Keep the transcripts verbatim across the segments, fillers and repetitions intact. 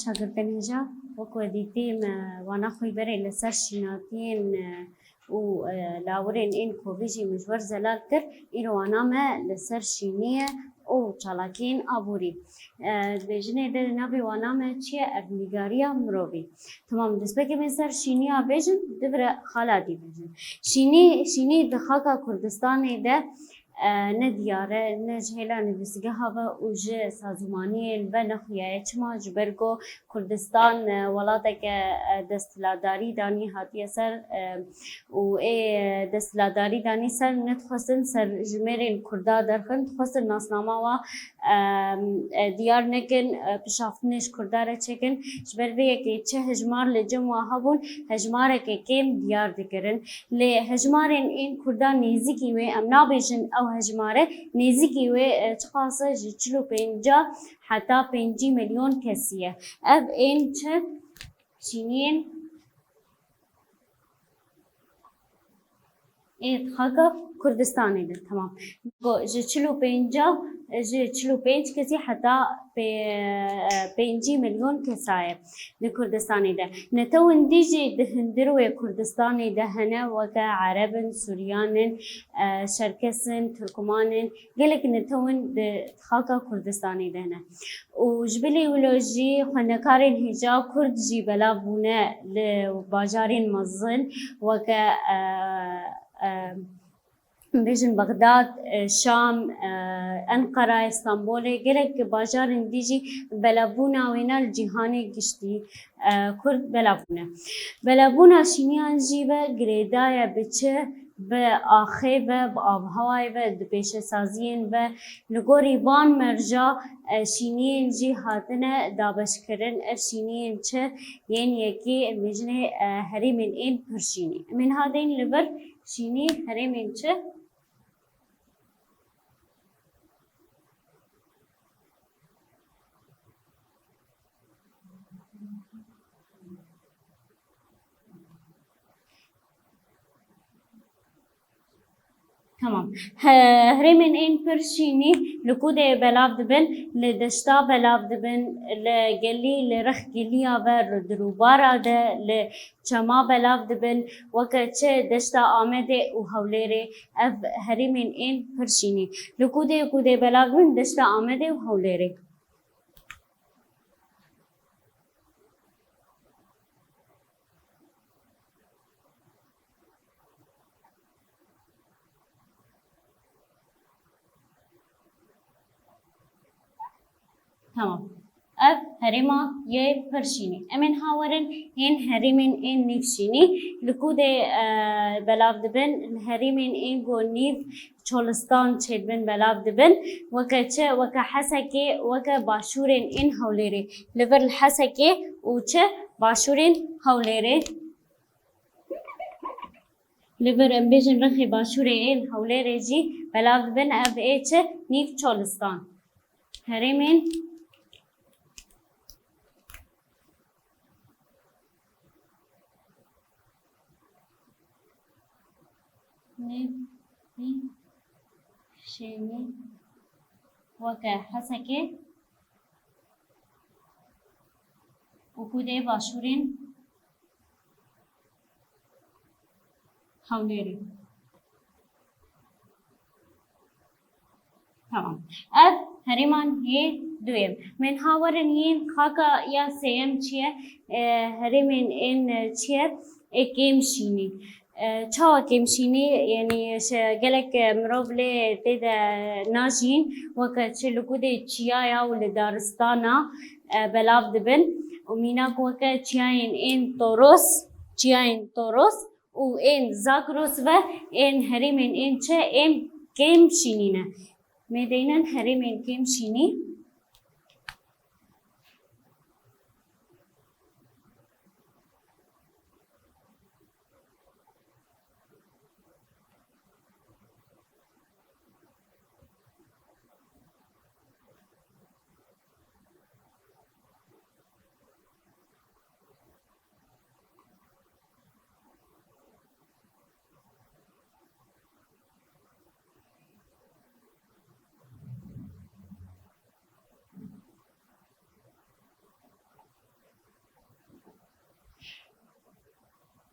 Şagirtên hêja, wek we dîtî me wana xwe berê li ser şînatiyên, e, û, e, lawirên ên kovî jî min ji we re zelal kir. Îro wana me li ser şîniyê û çalakiyên aborî. E, dibêjinê de navê wana me çi ye? Erdnîgariya mirovî. Tamam, destpêkê bên ser şîniya bêjin, divire xala dî bêjin. Şînî, şînî di xaka Kurdistanê de, e, ne diyar e, ne ji hêla nivîsgeha ve û ji sazûmaniyên ve nexuyaye. Çima? Ji ber ku Kurdistan, e, welateke, e, desthilatdarî danî hatiye ser, e, û ê desthilatdarî danî ser, nedixwestin serjimêrên Kurda derxin, dixwestin nasnama wa, e, e, diyar nekin, e, pişaftinê ji Kurda re çekin. Ji ber vê yekê çi hejmar li cem wa hebûn, hejmareke kêm diyar dikirin. Lê hejmarên ên Kurdan nêzîkî wê, em nabêjin ew hejmare, nêzîkî wê, e, çiqas e, ji çil û pênc heta pêncî milyon kesî ye. Ev ên çi? Şîniyên ê di xaka Kurdistanê de, temam. Go, ji çil û pênc, ji çil û pênc kesî heta pê-, pêncî milyon kesa ye di Kurdistanê de. Netewên dî jî di hundirê Kurdistanê de hene, weke Ereb in, Suryan in, e, Çerkes in, Tirkman in, gelek netewên di xaka Kurdistanê de hene. Û ji bilî wilo jî xwendekarên hêja Kurd jî belav bûne li bajarên mezin weke, e, e, bêjin Bexdad, e, Şam, e, Enqera, Stenbolê, gelek bajarên dî jî belavbûna wêna li cîhanê giştî, e, Kurd belav bûne. Belavbûna şîniyan jî ve girêdaye bi çi? Bi axê ve, bi avhewayê ve, di pêşesaziyên ve, li gorî van merca, e, şîniyên jî hatine dabeşkirin. Ev şîniyên çi? Yên yekî em bêjinê, e, herêmên ên pir şînî. Em ên hadên li vir şînî herêmên çi? Tamam. He, herêmên ên pir şînî li ku de belav dibin? Li deşta belav dibin, li gelî, li rexgeliya ve, li dirûbara de, li çema belav dibin, weke çi deşta Amedê û Hewlêrê, ev herêmên ên pir şînî. Li ku de, ku de belav dibin? Deşta Amedê û Hewlêrê. Tamam. Ev herêma yê pir şînî. Em ên ha werin hên herêmên ên nîv şînî. Li ku de, e, belav dibin? Li herêmên ên ku nîv çolistan çêdibin belav dibin. Weke çi? Weke Hesekê, weke başûrên ên Hewlêrê. Li vir li Hesekê û çi? Başûrên Hewlêrê. Li vir em bêjin rexê başûrê ên Hewlêrê jî belav dibin. Ev ê çi? Nîv çolistan. Herêmên nêv, nêv şênî weke Hesekê û ku dê başûrên Hewlêrê. Tamam. Ev herêman yê duyem. Em ên ha werin yên xaka ya sêyem çi ye? E, herêmên ên çi ye? Ê kêm şînî. E, çawa kêm şînî? Yanî şe-, gelek, e, mirov lê tê de najîn, weke çi li ku dê çiyaya û li daristana, e, belav dibin. Û mînak weke çiyayên ên Toros, çiyayên Toros û ên Zagros ve ên herêmên ên çi ên kêm şînî ne. Mêdeynen herêmên kêm şînî.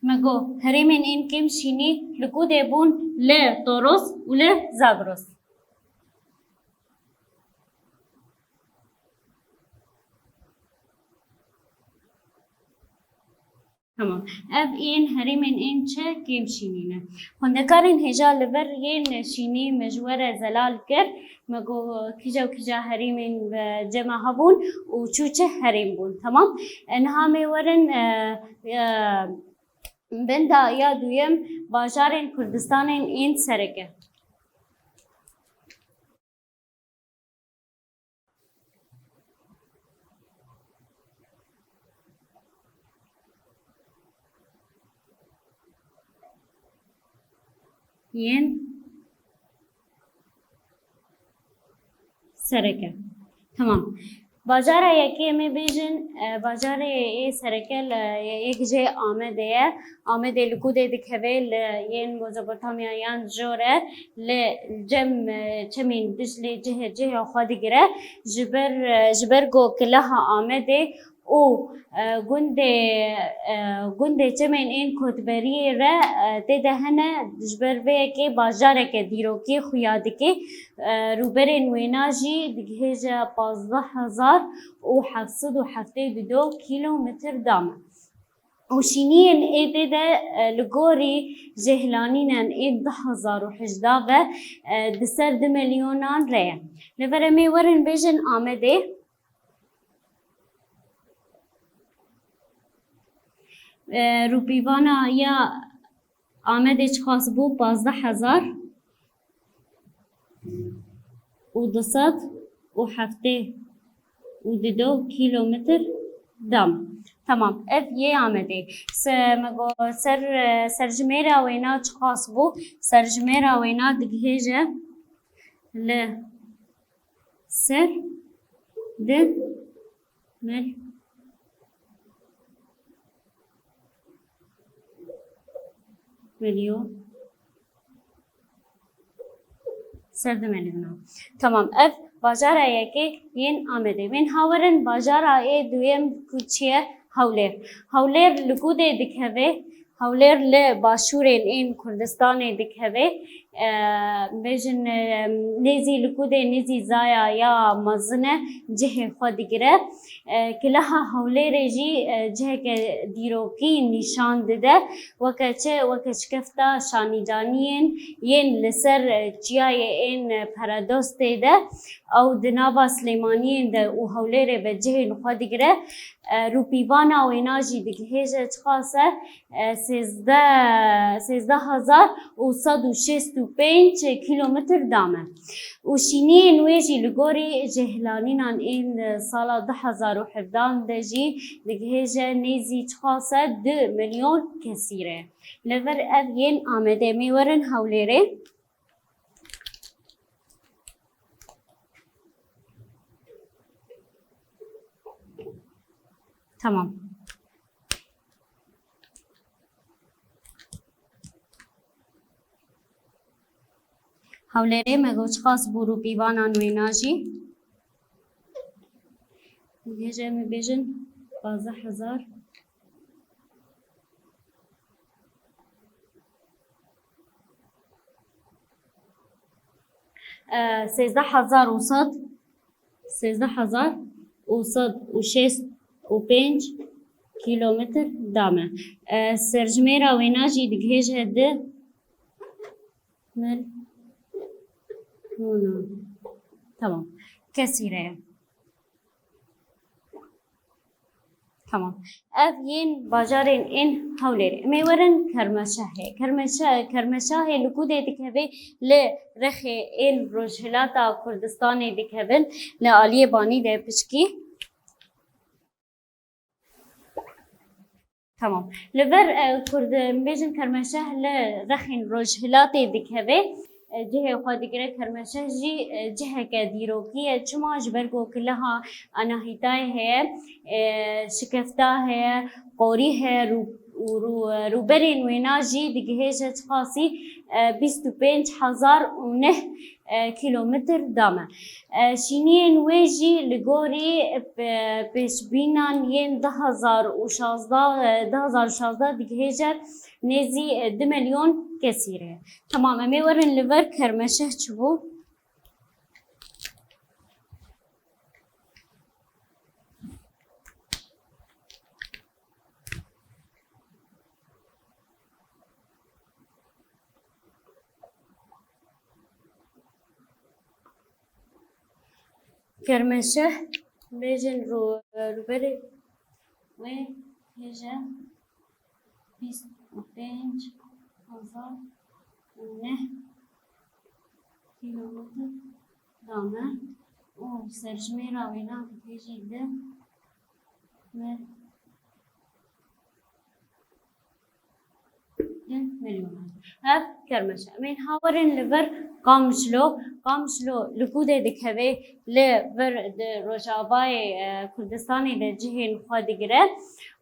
Me got, herêmên ên kêm şînî li ku de bûn? Li Toros û li Zagros. Tamam. Ev yên herêmên ên çi kêm şînî ne. Xwendekarên hêja li vir yên şînî me ji we re zelal kir. Me got kîja û kîja herêmên bi cem me hebûn û çû çi herêm bûn. Tamam. E, niha me werin, e, e, benda ya duyem, bajarên Kurdistanên ên sereke. Yên sereke. Tamam. Bajara yekê em ê bêjin, e, bajarê ê sereke li, yek jê Amedê ye. Amedê li ku de dikeve? Li yên Mezopotamya yan jor e, li cem, e, çemên Diclê cihê, cihê xwe digire. Ji ber, e, ji ber ku kileha Amedê û, e, gundê, e, gundê çemên ên kotberiyê re, e, tê de hene, ji ber vê yekê bajareke dîrokî xuya dike. E, rûberên wêna jî digihêje pazdeh hezar û heft sed û heftê û du kîlometr dam e. Û şîniyên êdî de, e, li gorî jêhlanînên ên du hezar û hejdeh ve, e, di ser du milyonan re ye. Li vir em ê werin bêjin Amedê. E, rûpîvana ya Amedê çiqas bû? Pazdeh hezar û du sed û heftê û du kîlometr dam. Tamam, ev yê Amedê. Se-, me got ser, serjimêra wêna çiqas bû? Serjimêra wêna digihêje li ser du mil-, milyon. Ser du milyon. Tamam, ev bajara yekê yên Amedê. Em ê niha werin bajara ê duyem ku çi ye? Hewlêr. Hewlêr li ku de dikeve? Hewlêr li başûrên ên Kurdistanê dikeve. E, bêjin, e, nêzî li ku de, nêzî Zaya ya mezin e, cihê xwe digire. E, kileha Hewlêrê jî, e, ciheke dîrokî nîşan dide. Weke çi? Weke şikefta şanîcaniyên yên li ser, e, çiyayê ên, e, Peredostê de, ew di nava Silêmaniyên de û Hewlêrê ve cihên xwe digire. E, rûpîvana wêna jî digihêje çiqas e? E, sêzdeh, sêzdeh hezar û sed û şêst û pênc kîlometr dam e. Û şîniyên wê jî li gorî jêhlanînan ên sala du hezar û hevdehan de jî digihêje nêzî çiqas e? Du milyon kesîre. Li vir ev yên Amedê. Em ê werin Hewlêrê. Tamam. Hewlêrê me got çiqas bû rûpîvanan wêna jî? Hêje em ê bêjin pazdeh hezar. E, sêzdeh hezar û sed, sêzdeh hezar û sed û şêst û pênc kîlometr dam e. E, serjimêra wêna jî digihêje du milyonan. Tamam. Kesîre ye. Tamam. Ev yên bajarên ên Hewlêrê. Em ê werin Kermeşehê. Kermeşe-, Kermeşehê li ku de dikeve? Li rexê ên Rojhilata Kurdistanê dikevin. Li aliyê banî de piçkî. Tamam. Li vir, e, Kurd, em bêjin Kermeşeh li rexên Rojhilatê dikeve. E, cihê xwe digire. Kermeşeh jî, e, ciheke dîrokî ye. Çima? Ji ber ku kileha Anahîtayê heye, e, şikefta heye, qorî heye, rû-, û rû-, rûberên wêna jî digihêje çiqasî, e, bîst û pênc hezar û neh e, kîlometr da me. E, şîniyên wê jî li gorî, e, pêşbînan yên du hazar û şazdeh, e, du hazar û şazdeh digihêje nêzî, e, du milyon kesî re. Temam, em ê werin li vir Kermeşeh çi bû? Kermeşeh, bêjin rû-, rûberê wê hêja bîst û pênc hezar û neh kîlometr da me û serjimêra wêna dihêjî di me. Ev Kermeşe. Em ên ha werin li vir Qamişlo. Qamişlo li ku de dikeve, li vir di Rojavayê, e, Kurdistanê de cihên xwe digire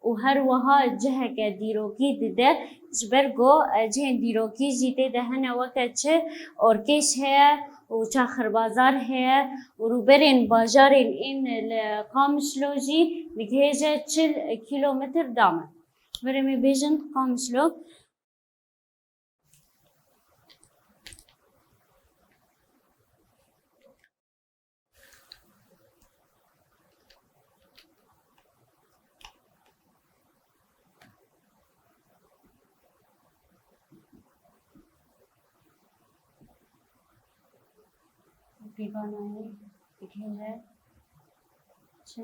û her wiha ciheke dîrokî dide. Ji ber ku, e, cihên dîrokî jî tê de hene, weke çi orkêş heye û çaxirbazar heye û rûberên bajarên ên li Qamişlo jî digihêje çil kîlometr da me. Were me bêjin Qamişlo. Pîvanayê digihêje çi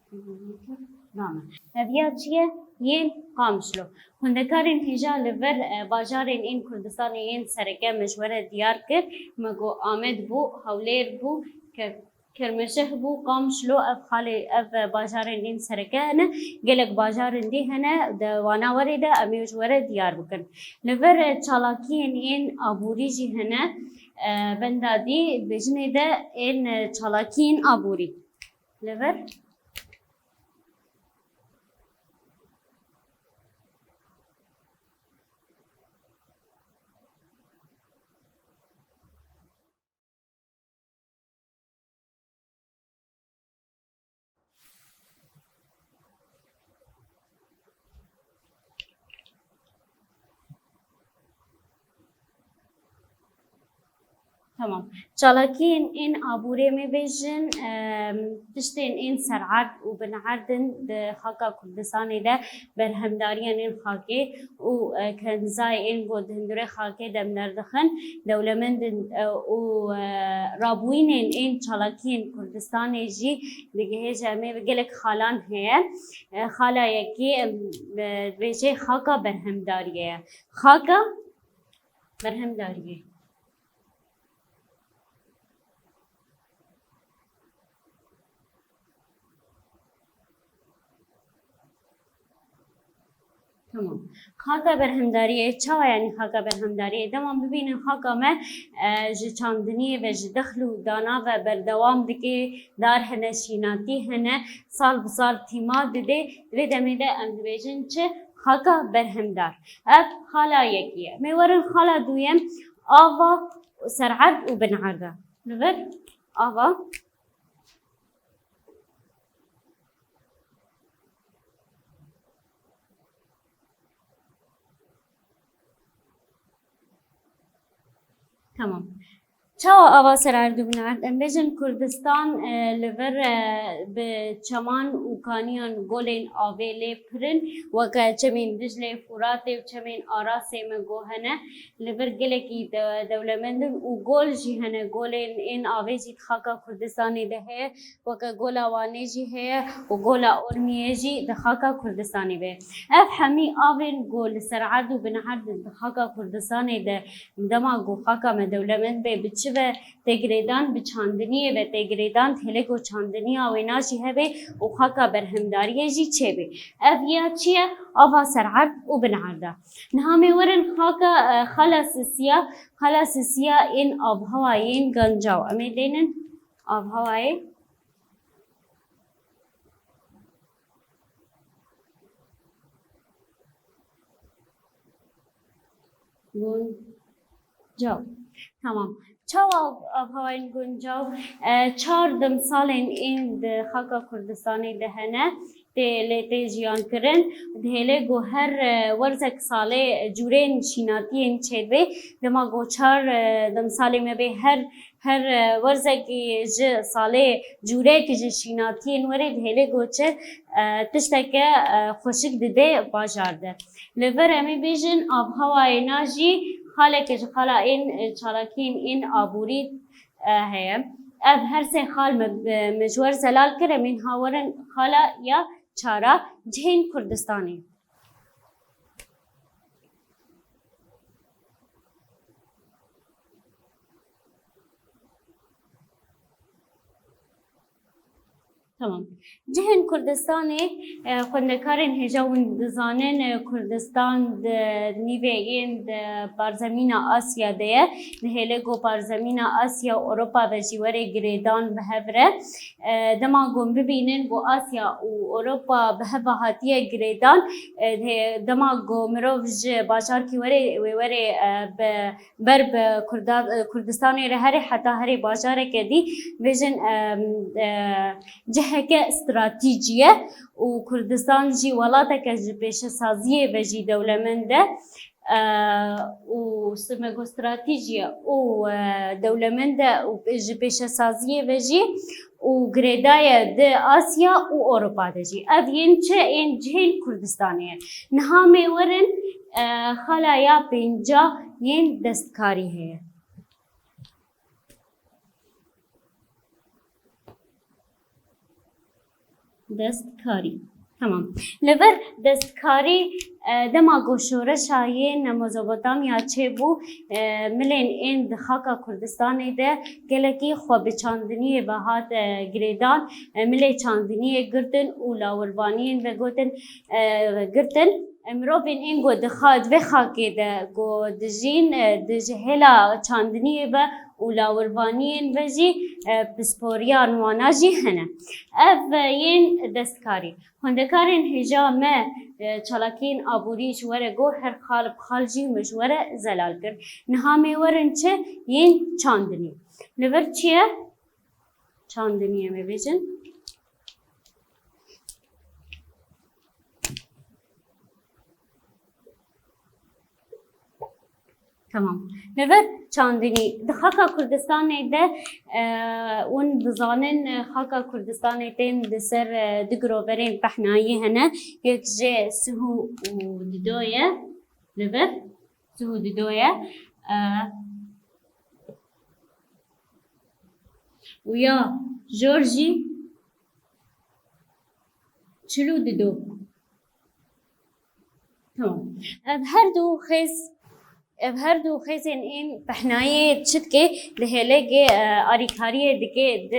kîlometr da me. Ev ya çi ye? Yên Qamişlo. Xwendekarên hêja li vir, e, bajarên ên Kurdistanê yên sereke me ji we re diyar kir. Me got Amed bû, Hewlêr bû, Ke-, Kermeşeh bû, Qamişlo, ev xalê, ev, e, bajarên ên sereke hene. Gelek bajarên dî hene, di wana werê de em ê ji we re diyar bikin. Li vir, e, çalakiyên ên aborî jî hene. E, benda dî, bêjinê de ên, e, çalakiyên aborî. Li vir. Tamam. Çalakiyên ên aborê me bêjin, em, tiştên ên sererd û binerd in di xaka Kurdistanê de, berhemdariyên ên xakê û, e, kendizayê ên ku di hundirê xakê dem derdixin, dewlemend in, e, û, e, rabûyînên ên çalakiyên Kurdistanê jî digihêje me ve gelek xalan heye. E, xala yekê, em, e, dibêje xaka berhemdariyê ye. Xaka berhemdariyê. Tamam. Xaka berhemdariyê, çawa yanî xaka berhemdariyê? Dema bibînin xaka me, e, ji çandiniyê ve, ji dexl û dana ve berdewam dike, dar hene, şînatî hene, sal bi sal tîma dide, di vê demê de em dibêjin çi? Xaka berhemdar. Ev xala yekî ye. Em ê werin xala duyem, ava, sererd û binerd e. Li vir ava. Tamam. Çawa ava sererd û binerd? Em bêjin Kurdistan, e, li vir, e, bi çeman û kaniyan, golên avê lê pir in, weke çemên Diclê, Furatê û çemên Arasê me go hene. Li vir gelekî de-, dewlemend in û gol jî hene, golên ên avê jî di xaka Kurdistanê de heye. Weke Gola Wanê jî heye û Gola Ormiyê jî di xaka Kurdistanê be. Ev hemî avên ku li ser erd û bin erd di xaka Kurdistanê de, dema ku xaka me dewlemend be, bi çi ve tê girêdan? Bi çandiniyê ve tê girêdan, hêlê ku çandiniya wêna jî hebe û xaka berhemdariyê jî çêbe. Ev ya çi ye? Ava ser erd û bin erd e. Niha em ê werin xaka, e, xala sisiya, xala sisiya ên avhewa yên Gancaw. Em ê lênin avhewayê. Guncaw. Tamam. Çawa avhewayên guncaw, e, çar demsalên ên di xaka Kurdistanê de hene, tê lê tê jiyan kirin. Dihêle ku her, e, werzek salê cûrên şînatiyên çêdibê. Dema ku çar, e, demsalê me bê her, her, e, werzekî ji salê cûrek ji şînatiyên werê dihêle ku çi, e, tişteke, e, xweşik dide bajar de. Li vir em ê bêjin avhewayê na jî xaleke ji xala ên, e, çalakiyên ên aborî, e, heye. Ev her sê xal me, e, me ji wer zelal kir, em ên ha werin xala ya çara cihên Kurdistanê. Tamam. Cihên Kurdistanê, e, xwendekarên hêja hûn dizanin, e, Kurdistan di nîvê yên di barzemîna Asya de ye. Dihêle ku barzemîna Asya û Ewropa ve jî were girêdan bi hev re. E, dema ku em bibînin ku Asya û Ewropa bi hev ve hatiye girêdan, e, dê-, dema ku mirov ji bajarkî were, wê were, e, bi ber bi Kurda-, Kurdistanê re herê heta herê bajareke dî bêjin, em, e, ciheke stratîjî ye û Kurdistan jî welateke ji pêşesaziyê ve jî dewlemend e, e, û simego stratîjî ye û, e, dewlemend e û ji pêşesaziyê ve jî û girêdaye di Asya û Ewropa de jî. Ev yên çi? Ên cihên Kurdistanê ye. Niha mê werin, e, xala ya pênca yên destkarî heye. Destkarî. Tamam. Li vir destkarî, e, dema ku şoreşa yên Mezopotamya çêbû, e, milên ên di xaka Kurdistanê de gelekî xwe bi çandiniyê ve hat, e, girêdan, e, milê çandiniyê girtin û lawirvaniyên ve gotin, e, girtin. E, mirovên ên ku di xa-, di vê xakê de ku dijîn, e, di ji hêla çandiniyê ve û lawirvaniyên ve jî, e, pisporiyan wana jî hene. Ev, e, yên destkarî. Xwendekarên hêja me, e, çalakiyên aborî ji were got, her xal bi xal jî me ji were zelal kir. Niha mê werin çi? Yên çandinî. Li vir çi ye? Çandinî em ê bêjin. Tamam. Li vir çandinî. Di xaka Kurdistanê de, e, hûn dizanin, e, xaka Kurdistanê tên li ser, e, du giroverên pehnayî hene. Yek jê Sihû û Dido ye. Li vir Sihû Dido ye. E, û ya jor jî Çil û Dido. Tamam. Ev her du xêz, ev her du xêzên ên pehnayê çi dike? Di hêlekê, e, alîkariyê dike di,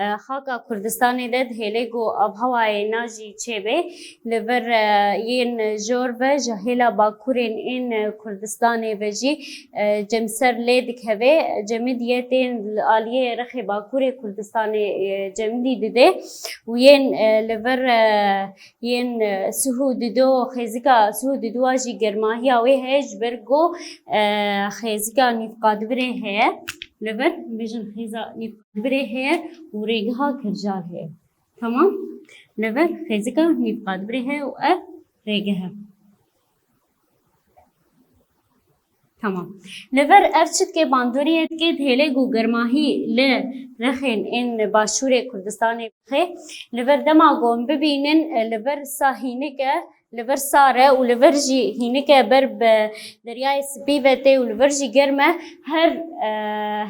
e, xaka Kurdistanê de, di hêlê ku avhewayê na jî çêbe. Li vir, e, yên jor ve ji hêla bakurên ên, e, Kurdistanê ve jî, e, cemser lê dikeve. Cemidiyê tên li aliyê rexê bakurê Kurdistanê, e, cemidî dide û yên, e, li vir, e, yên, e, Sihû Dido, xêzika Sihû Didoa jî germahiya wê heye, ji ber ku, e, xêzika nîvqadibirê heye. Li vir, bêjin xêza nîvqadibirê heye û rêgeha kirjal heye. Tamam. Li vir xêzika nîvqadibirê heye û ev rêgeh e. Tamam. Li vir ev çi dike, bandoriyê dike, dihêle ku germahî li rexên ên başûrê Kurdistanê bixe. Li vir dema ku em bibînin, e, li vir sa hînik e, li vir sar e û li vir jî hînik e ber bi Deryayê Spî ve tê û li vir jî germ e. Her, e,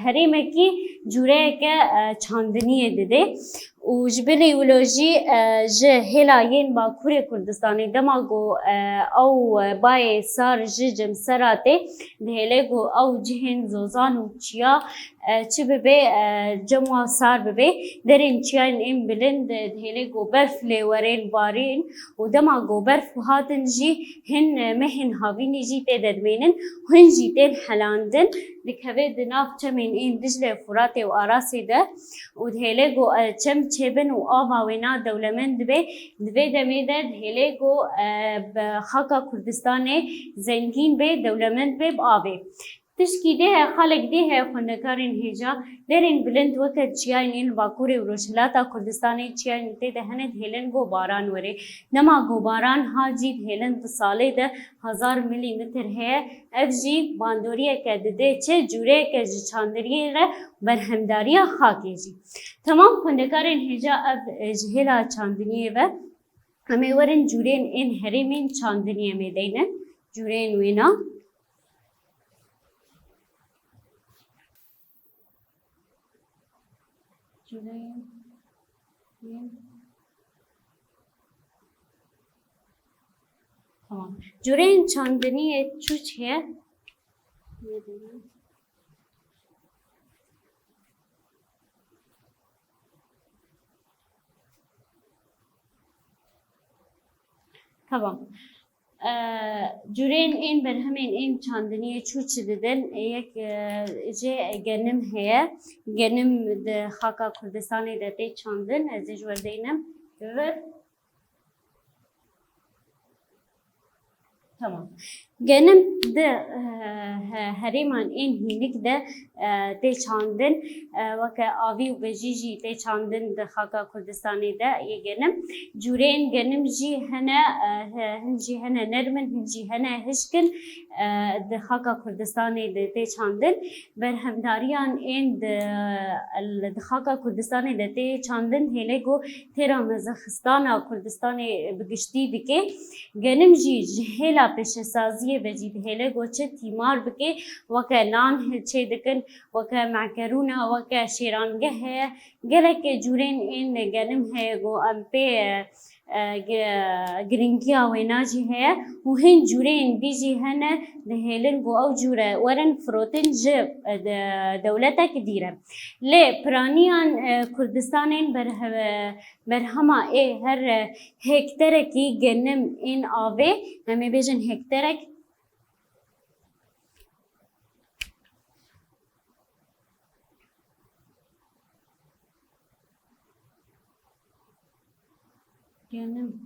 herêmekî cûreyeke, e, çandiniyê dide. Û ji bilî wilo jî, e, ji hêla yên Bakurê Kurdistanê dema ku, e, ew, e, bayê sar ji cemsera tê, dihêle ku ew cihên zozan û çiya, e, çi bibe, e, cem wan sar bibe, derên çiyayên ên bilind, e, dihêle ku berf lê werên barîn û dema ku berf hatin jî hin, e, mehên havînî jî tê de dimênin, hin jî tên helandin, dikeve di nav çemên ên Diclê, Furatê û Arasê de. Û dihêle ku, e, çem çêbin û ava wêna dewlemend dibe, di vê demê de dihêle ku, e, bi xaka Kurdistanê zengîn be, dewlemend be bi avê. Tişkî dê heye, xalek dê heye xwendekarên hêja, derên bilind weke çiyayên ên Bakurê û Rojhilata Kurdistanê, çiyayên tê de hene dihêlin go baran were. Dema go baran ha jî dihêlin di salê de hezar milîmetr heye. Ev jî bandoriyeke dide çi cûreyeke ji çandiniyê re berhemdariya xakê jî. Temam xwendekarên hêja ev, e, ji hêla çandiniyê ve. Em ê werin cûrên ên herêmên çandiniyê em ê deynin. Cûrên wêna. Cûrên ên. Tamam. Cûrên çandiniyê çûç heye. Tamam. Ee, cûrên ên berhemên ên çandiniyê çû çi didin? Yek, e, jê genim heye. Genim di xaka Kurdistanê de tê çandin. Ez ê ji we deynim. Vir. Tamam. Genim di, eh, he-, herêman ên hînik de, eh, tê çandin, eh, weke avî û bejî jî tê çandin di xaka Kurdistanê de yê genim. Cûreyên genim jî hene, eh, he-, hin jî hene nerm in, hin jî hene hişk in, eh, di xaka Kurdistanê de tê çandin. Berhemdariyan ên di, di xaka Kurdistanê de tê çandin hêle ku têra mezexistana Kurdistanê bi giştî dike. Genim jî ji hêla pêşesaziyê ve jî dihêle ku çi tîmar bike, weke nan çê dikin, weke mekerûna, weke şêrangeh heye. Gelek cûrên ên genim heye ku em pê, e, gi-, giringiya wêna jî heye û hin cûreyên dî jî hene dihêlin ku ew cûre werin firotin ji, e, de-, dewletek dî re. Lê piraniyan, e, Kurdistanên berhe-, berhema ê her, e, hekterekî genim ên avê, em ê bêjin hekterek, Genim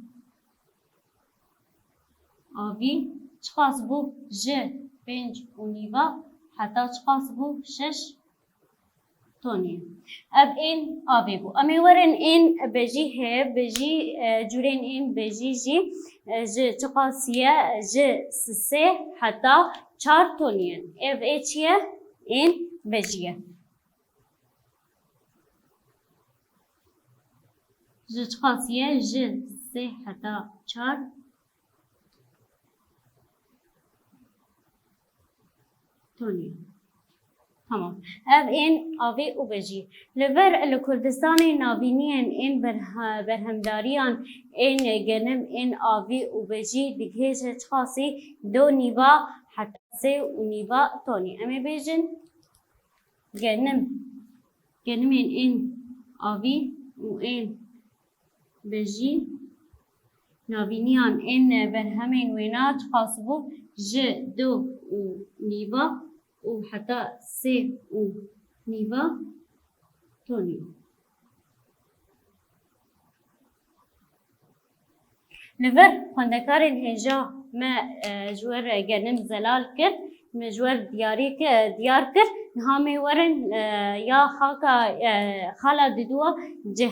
avî çiqas bû? Ji pênc û nîva heta çiqas bû? Şeş tonî. Ev ên avê bû. Em ê werin ên bejî heye, bejî, e, cûrên ên bejî jî, e, ji çiqasî ye? Ji sisê heta çar tonî ye. Ev ê çi ye? Ên bejî ye. Ji çiqasî ye? Ji sê heta çar tonî. Tamam. Ev ên avî û bejî. Li vir li Kurdistanê navîniyên ên berha-, berhemdariyan ên genim ên avî û bejî digihêje çiqasî? Do nîva heta sê û nîva tonî. Em ê bêjin genim, genimên ên avî û ên bejî, navîniyan ên berhemên wêna çiqas bû? Ji do û nîva û heta sê û nîva tonî. Li vir xwendekarên hêja me, e, ji we re genim zelal kir, me ji we re diyarî ki-, diyar kir. Niha me werin, e, ya xaka, e, xala didû cih.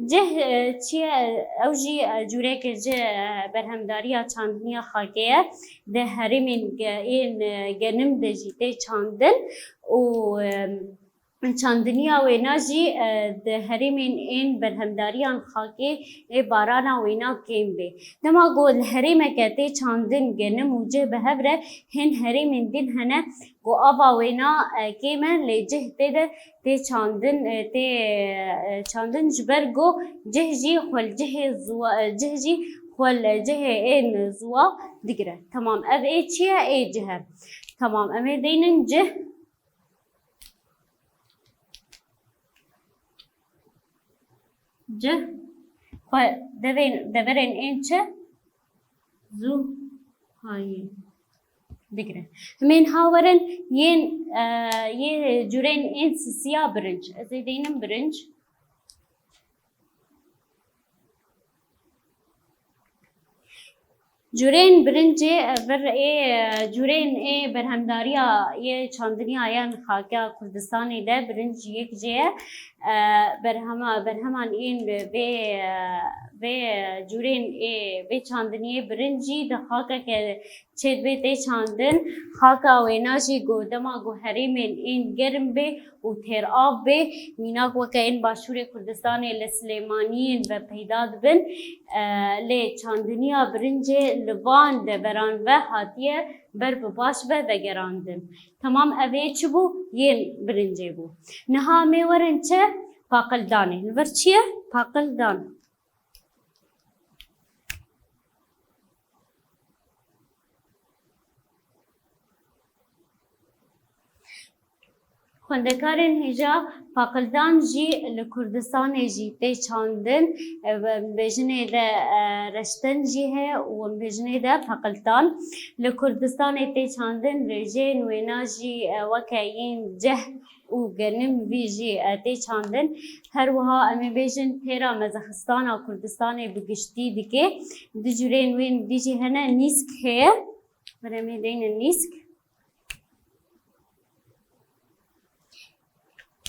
Cih, e, çi ye? Ew jî, e, cûreke ji, e, berhemdariya çandiniya xakê ye. Di herêmên ge-, ên, e, genim de jî tê çandin û, e, çandiniya wêna jî, e, di herêmên ên berhemdariyan xakê ê barana wêna kêm bê. Dema ku li herêmeke tê çandin genim û cih bi hev re, hên herêmên din hene ku ava wêna, e, kêm e, lê cih tê de tê çandin, e, tê, e, çandin ji ber ku cih jî xwe li cihê ziwa-, e, cih jî xwe li cihê ên ziwa digire. Temam, ev ê çi ye? Ê cih e. Temam, em ê deynin cih. Cih xwe devên, deverên ên çi? Zû hayî digire. Himên ha werin yên, e, yê cûrên ên sisiya birinc. Ez ê deynim birinc. Cûrên birincê, e, vir ê, e, cûrên ê berhemdariya yê çandiniya yên xakeya Kurdistanê de birinc yek jê ye. E, berhema, berheman ên vê, e, vê cûrên ê, vê çandiniyê birinc jî di xakeke çêdibê tê çandin. Xaka wêna jî ku dema ku herêmên ên germ bê û têrav bê, mînak weke ên Başûrê Kurdistanê li Silêmaniyên ve peyda dibin. E, lê çandiniya birincê li van deveran ve hatiye ber bi baş ve vegerandin. Temam, ev ê çi bû? Yên birincê bû. Niha em ê werin çi? Paqildanê. Li vir çi ye? Paqildan. Xwendekarên hêja paqildan jî li Kurdistanê jî tê çandin. E, em bêjinê de, e, reşten jî heye û em bêjinê de paqildan. Li Kurdistanê tê çandin, rêjeyên wêna jî, e, weke yên ceh û genim vî jî, e, tê çandin. Her wiha em ê bêjin pêra mezexistana Kurdistanê bi giştî dike. Du cûrên wên dî jî hene, nîsk heye. Beremê deyne nîsk.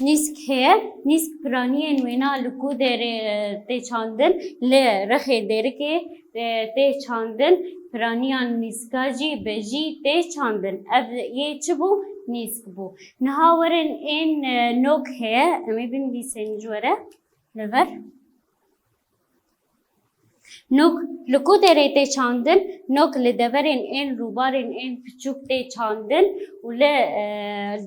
Nîsk heye. Nîsk piraniyên wêna li ku derê, e, tê çandin, li rexê dêrikê, e, tê çandin. Piraniyan nîska jî bejî tê çandin. Ev yê çi bû? Nîsk bû. Niha werin ên, e, nok heye. Em ê binivîsên ji were li vir. Nok li ku derê tê çandin? Nok li deverên ên rûbarên ên piçûk tê çandin û li, e,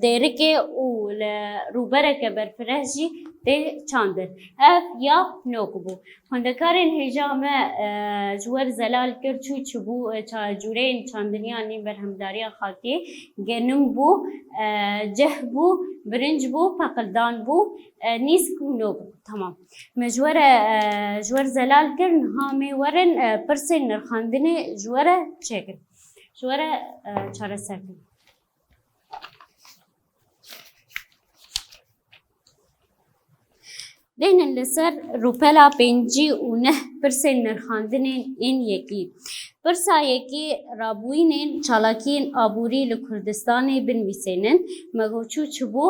dêrikê û li rûbereke berfireh jî tê çandin. Ev ya nok bû. Xwendekarên hêja me, e, ji wer zelal kir çû çi bû, e, ça-, cûreyên çandiniya nî berhemdariya xakê, genim bû, e, ceh bû, birinc bû, peqildan bû, e, nîsk û nok bû. Tamam. Me ji we re, e, ji we re zelal kir, niha em ê werin, e, pirsên nirxandinê ji we re çêkin. Ji we re, e, çareser kin. Deynin li ser rûpela pêncî û neh pirsên nirxandinên ên yekî. Pirsa yekî, rabûyînên çalakiyên aborî li Kurdistanê binivîsênin. Me got çû çi bû?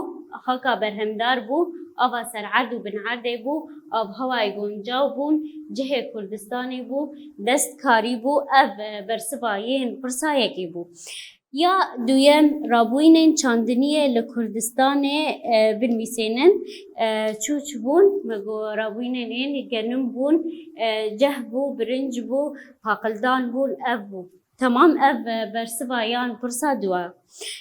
Xaka berhemdar bû, ava ser erd û bin erdê bû, avhewayê guncaw bûn, cihê Kurdistanê bû, destkarî bû. Ev, e, bersiva yên pirsa yekê bû. Ya duyem, rabûyînên çandiniyê li Kurdistanê, e, binivîsênin. E, çû çi bûn? Me got rabûyînên ên genim bûn, e, ceh bû, birinc bû, paqildan bûn, ev bû. Temam, ev, e, bersiva yan pirsa dua.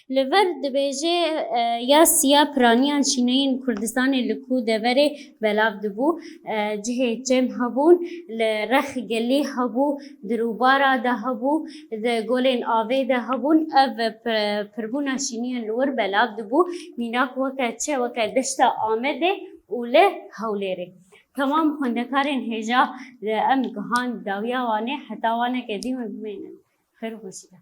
Li vir dibêje, e, ya siya piraniyan şîneyên Kurdistanê li ku deverê belav dibû, e, cihê çem hebûn, li rex gelî hebû, di rûbara de hebû, di golên avê de hebûn. Ev, e, pi-, pirbûna şîniyên li wir belav dibû. Mînak weke çi? Weke deşta Amedê û li Hewlêrê. Temam xwendekarên hêja, e, em gihan dawiya Wanê, heta Waneke dî hûn bimînin. Xêr û xweşî be.